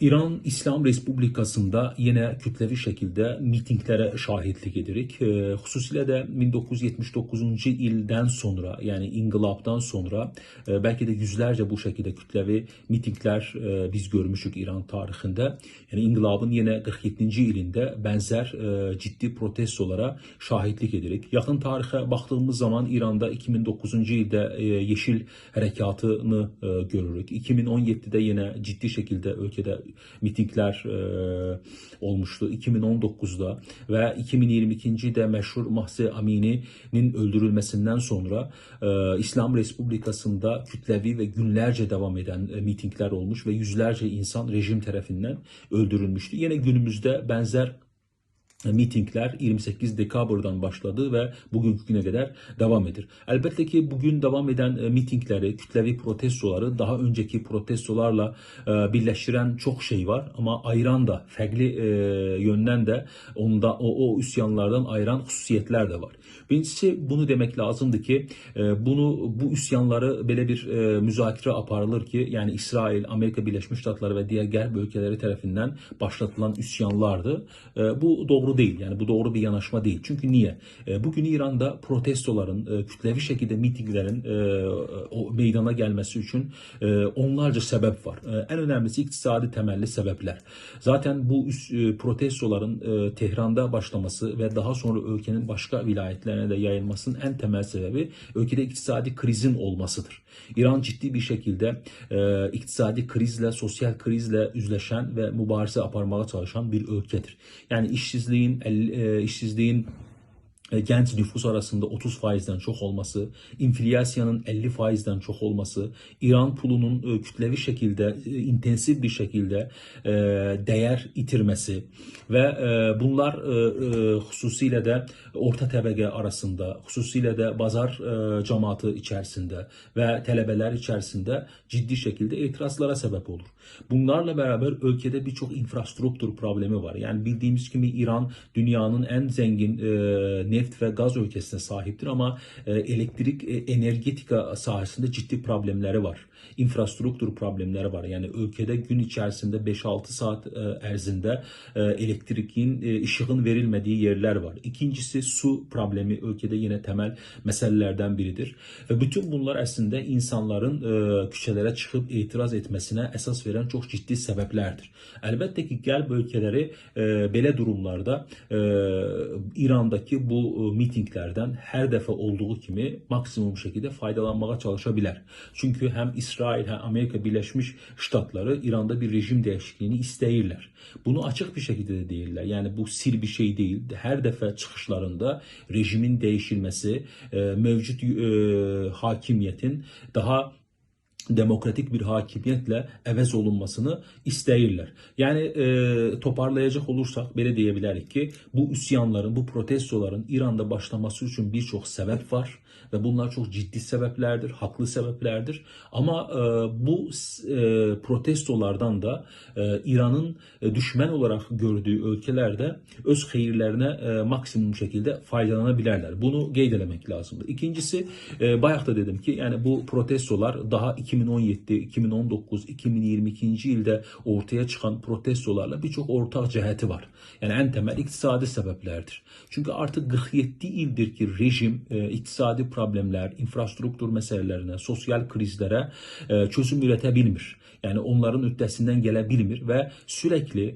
İran İslam Respublikasında yenə kütləvi şəkildə mitinqlərə şahidlik edirik. Xüsusilə də 1979-cu ildən sonra, yəni inqilabdan sonra bəlkə də yüzlərcə bu şəkildə kütləvi mitinqlər biz görmüşük İran tarixində. Yəni inqilabın yenə 47-ci ilində bənzər ciddi protestolara şahidlik edirik. Yaxın tarixə baxdığımız zaman İranda 2009-cu ildə Yeşil hərəkatını görürük. 2017-də yenə ciddi şəkildə ölkədə mitinqlər olmuşdu 2019-da və 2022-ci ildə məşhur Mahsa Amini'nin öldürülməsindən sonra İslam Respublikasında kütləvi və günlərcə davam edən mitinqlər olmuş və yüzlərcə insan rejim tərəfindən öldürülmüşdü. Yenə günümüzdə bənzər mitinqlər 28 dekabrdan başladı və bugünkü günə qədər davam edir. Əlbəttə ki, bugün davam edən mitinqləri, kütləvi protestoları daha öncəki protestolarla birləşdirən çox şey var, amma ayıran da fərqli yöndən də onda o üsyanlardan ayıran xüsusiyyətlər də var. Birincisi bunu demək lazımdır ki, bu üsyanları belə bir müzakirə aparılır ki, yəni İsrail, Amerika Birləşmiş Ştatları və digər qərb ölkələri tərəfindən başlatılan üsyanlardır. Bu doğru deyil. Yəni bu doğru bir yanaşma deyil. Çünki niyə? Bugün İranda protestoların, kütləvi şəkildə mitinqlərin o meydana gəlməsi üçün onlarca səbəb var. Ən önəmlisi iqtisadi təməlli səbəblər. Zaten bu protestoların Tehranda başlaması və daha sonra ölkənin başqa vilayətlərinə də yayılmasının ən təməl səbəbi ölkədə iqtisadi krizin olmasıdır. İran ciddi bir şəkildə iqtisadi krizlə, sosial krizlə üzləşən və mübarizə aparmağa çalışan bir ölkədir. Yəni işsizliyin gənc nüfus arasında 30%-dən çox olması, inflyasiyanın 50%-dən çox olması, İran pulunun kütləvi şəkildə, intensiv bir şəkildə dəyər itirməsi və bunlar xüsusilə də orta təbəqə arasında, xüsusilə də bazar cəmaatı içərisində və tələbələr içərisində ciddi şəkildə etirazlara səbəb olur. Bunlarla bərabər ölkədə bir çox infrastruktur problemi var. Yəni bildiyimiz kimi İran dünyanın ən zəngin neft və qaz ölkəsinə sahibdir, amma elektrik, energetika sahəsində ciddi problemləri var. İnfrastruktur problemləri var. Yəni ölkədə gün içərisində 5-6 saat ərzində elektrikin, işığın verilmədiyi yerlər var. İkincisi su problemi ölkədə yenə təməl məsələlərdən biridir. Və bütün bunlar əslində insanların küçələrə çıxıb etiraz etməsinə əsas verən çox ciddi səbəblərdir. Əlbəttə ki, qərb ölkələri belə durumlarda İrandakı bu mitinqlərdən hər dəfə olduğu kimi maksimum şəkildə faydalanmağa çalışa bilər. Çünki həm İsrail, həm Amerika Birləşmiş Ştatları İranda bir rejim dəyişikliyini istəyirlər. Bunu açıq bir şəkildə də deyirlər. Yəni bu sir bir şey deyil. Hər dəfə çıxışlarında rejimin dəyişilməsi, mövcud hakimiyyətin daha demokratik bir hakimiyyətlə əvəz olunmasını istəyirlər. Yəni toparlayacaq olursaq belə deyə bilərik ki, bu üsyanların, bu protestoların İranda başlaması üçün bir çox səbəb var və bunlar çox ciddi səbəblərdir, haqlı səbəblərdir. Amma bu protestolardan da İranın düşmən olaraq gördüyü ölkələr də öz xeyirlərinə maksimum şəkildə faydalana bilərlər. Bunu qeyd eləmək lazımdır. İkincisi, bayaq da dedim ki, yəni bu protestolar daha 2017, 2019, 2022-ci ildə ortaya çıxan protestolarla bir çox ortaq cəhəti var. Yəni ən təməl iqtisadi səbəblərdir. Çünki artıq 47 ildir ki, rejim iqtisadi problemlər, infrastruktur məsələlərinə, sosial krizlərə çözüm ürətə bilmir. Yəni onların öhdəsindən gələ bilmir və sürekli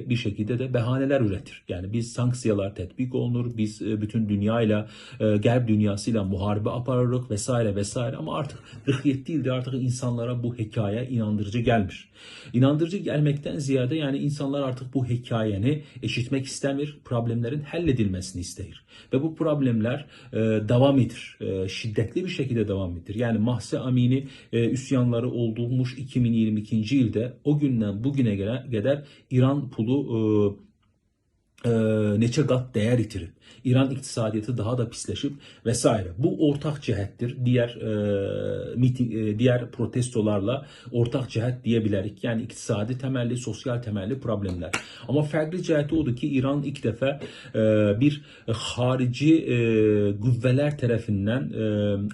bir şəkildə də bəhanələr ürətir. Yəni biz sanksiyalar tətbiq olunur, biz bütün dünya ilə, qərb dünyası ilə müharibə aparırıq və s. və s. Amma artıq 47 ildir artıq insanlara bu hekayə inandırıcı gəlmir. İnandırıcı gəlməkdən ziyadə, yəni insanlar artıq bu hekayəni eşitmək istəmir, problemlərin həll edilməsini istəyir. Və bu problemlər davam edir, şiddətli bir şəkildə davam edir. Yəni Mahsa Amini üsyanları olduğumuş 2022-ci ildə o gündən bugünə qədər İran pulu Neçə qat dəyər itirib. İran iqtisadiyyatı daha da pisləşib və s. Bu ortaq cəhətdir. Digər digər protestolarla ortaq cəhət deyə bilərik. Yəni iqtisadi təməlli, sosial təməlli problemlər. Amma fərqli cəhəti odur ki, İran ilk dəfə bir xarici qüvvələr tərəfindən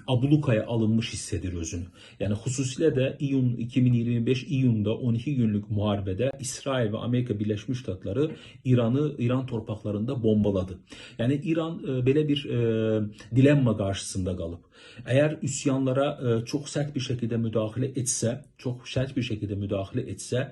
ablukaya alınmış hiss edir özünü. Yəni xüsusilə də iyun 2025 iyunda 12 günlük müharibədə İsrail və Amerika Birləşmiş Ştatları İran torpaqlarında bombaladı. Yəni İran belə bir dilemma qarşısında qalıb. Əgər üsyanlara çox sərt bir şəkildə müdaxilə etsə, çox sərt bir şəkildə müdaxilə etsə,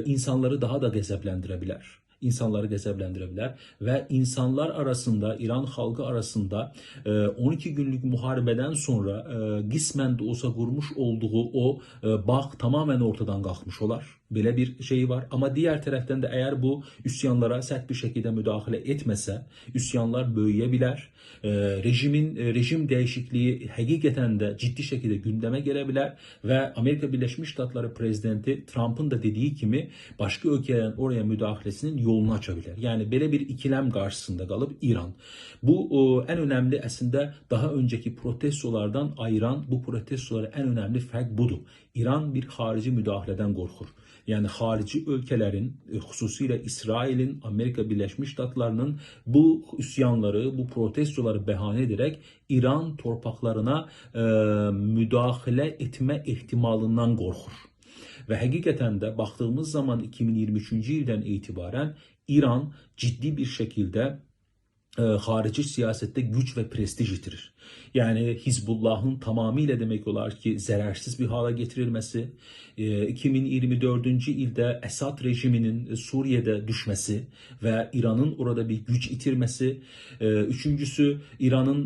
insanları daha da qəzəbləndirə bilər. İnsanları qəzəbləndirə bilər və insanlar arasında, İran xalqı arasında 12 günlük müharibədən sonra qismən də olsa qurmuş olduğu o bağ tamamilə ortadan qalxmış olar. Belə bir şey var. Amma digər tərəfdən də əgər bu üsyanlara sərt bir şəkildə müdaxilə etməsə, üsyanlar böyüyə bilər. Rejim dəyişikliyi həqiqətən də ciddi şəkildə gündəmə gələ bilər və Amerika Birləşmiş Ştatları prezidenti Trumpın da dediyi kimi başqa ölkələrin oraya müdaxiləsinin yolunu aça bilər. Yəni belə bir ikiləm qarşısında qalıb İran. Bu ən önəmli əslində daha öncəki protestolardan ayıran bu protestolara ən önəmli fərq budur. İran bir xarici müdaxilədən qorxur. Yəni xarici ölkələrin, xüsusilə İsrailin, Amerika Birləşmiş Ştatlarının bu üsyanları, bu protestoları bəhanə edərək İran torpaqlarına müdaxilə etmə ehtimalından qorxur. Və həqiqətən də baxdığımız zaman 2023-cü ildən etibarən İran ciddi bir şəkildə xarici siyasətdə güc və prestij itirir. Yəni Hizbullahın tamamilə demək olar ki, zərərsiz bir hala getirilməsi, 2024-cü ildə Əsad rejiminin Suriyədə düşməsi və İranın orada bir güc itirməsi, üçüncüsü İranın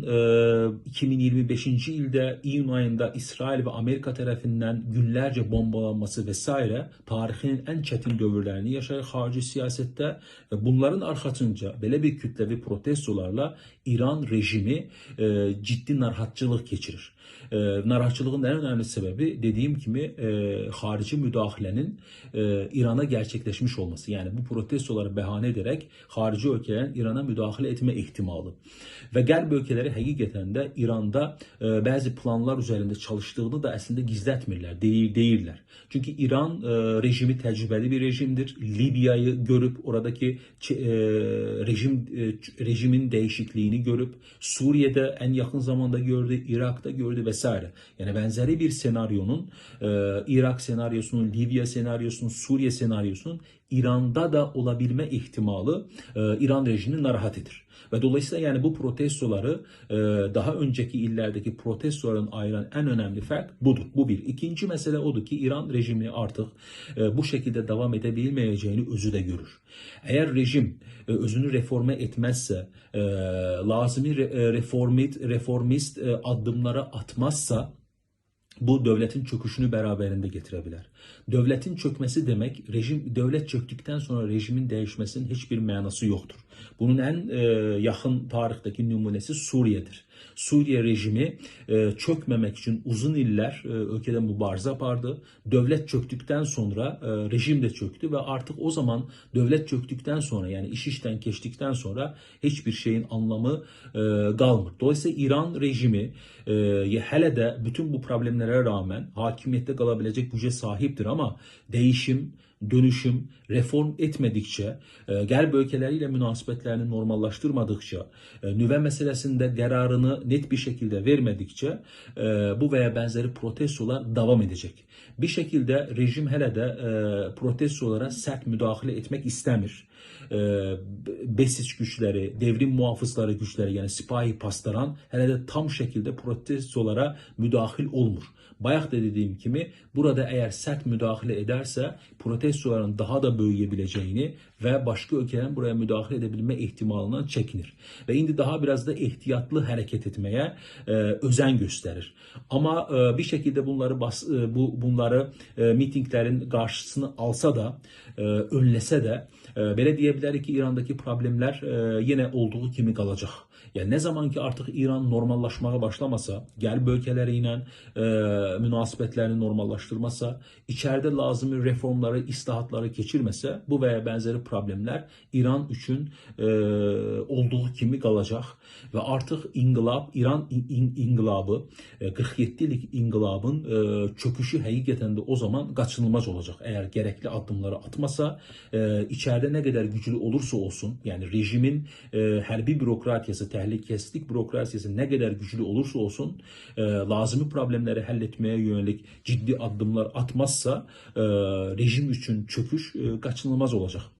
2025-ci ildə iyun ayında İsrail və Amerika tərəfindən günlərcə bombalanması və s. tarixinin ən çətin dövrlərini yaşayır xarici siyasətdə və bunların arxasınca belə bir kütləvi protestolarla İran rejimi ciddi narahatçılıq keçirir. Narahatçılığın ən önəmli səbəbi dediyim kimi xarici müdaxilənin İrana gerçekleşmiş olması. Yəni bu protestoları bəhanə edərək xarici ölkələrin İrana müdaxilə etmə ehtimalı. Və qərb ölkələri həqiqətən də İranda bəzi planlar üzərində çalışdığını da əslində gizlətmirlər, deyirlər. Çünki İran rejimi təcrübəli bir rejimdir. Libiyayı görüb, oradakı rejimin dəyişikliyini görüb, Suriyədə ən yaxın zamanda gördü, İraqda gördü və s. Yəni bənzəri bir senaryonun, İraq senaryosunun, Libiya senaryosunun, Suriye senaryosunun İranda da olabilmə ehtimalı İran rejimini narahat edir. Və dolayısıyla yəni bu protestoları daha öncəki illərdəki protestoların ayıran ən önəmli fərq budur. Bu bir. İkinci məsələ odur ki, İran rejimi artıq bu şəkildə davam edə bilməyəcəyini özü də görür. Əgər rejim özünü reforma etməzsə, lazımi reformist addımlara atmazsa, bu dövlətin çöküşünü beraberinde getirə bilər. Dövlətin çökməsi demək, dövlət çöktükdən sonra rejimin dəyişməsinin heç bir mənası yoxdur. Bunun ən yaxın tarixdəki nümunəsi Suriyedir. Suriye rejimi çökməmək üçün uzun illər ölkədə mübarizə apardı. Dövlət çöktükdən sonra rejim də çöktü və artıq o zaman dövlət çöktükdən sonra, yəni iş işdən keçdikdən sonra heç bir şeyin anlamı qalmır. Dolayısıyla İran rejimi hələ də bütün bu problemlərə rağmen hakimiyyətdə qala biləcək gücə sahiptir, amma değişim, dönüşüm, reform etmedikçe, Qərb ölkələri ilə münasibətlərini normallaşdırmadıkça, nüvə məsələsində qərarını net bir şəkildə vermədikcə bu və ya bənzəri protestolar davam edəcək. Bir şəkildə rejim hələ də protestolara sərt müdaxilə etmək istəmir. Besic gücləri, devrim muhafızları gücləri, yəni Sipahi Pastaran hələ də tam şəkildə protestolara müdaxil olmur. Bayaq da dediyim kimi, burada əgər sərt müdaxilə edərsə, protestoların daha da böyüyə biləcəyini və başqa ölkələrin buraya müdaxilə edə bilmə ehtimalından çəkinir. Və indi daha biraz da ehtiyatlı hərəkət etməyə özen göstərir. Amma bir şəkildə bunları mitinglərin qarşısını alsa da, önləsə də Belə deyə bilərik ki, İrandakı problemlər yenə olduğu kimi qalacaq. Yəni nə zaman ki artıq İran normallaşmağa başlamasa, Qərb ölkələri ilə münasibətlərini normallaşdırmasa, içəridə lazımi reformları, islahatları keçirməsə, bu və ya bənzəri problemlər İran üçün olduğu kimi qalacaq və artıq inqilab, İran inqilabı, 47 illik inqilabın çöküşü həqiqətən də o zaman qaçınılmaz olacaq. Əgər gərəkli addımları atmasa, içəridə nə qədər güclü olursa olsun, yəni rejimin hərbi bürokratiyası, təhlükəsizlik bürokratiyası nə qədər güclü olursa olsun, lazımi problemləri həll etməyə yönəlik ciddi addımlar atmazsa, rejim üçün çöküş qaçınılmaz olacaq.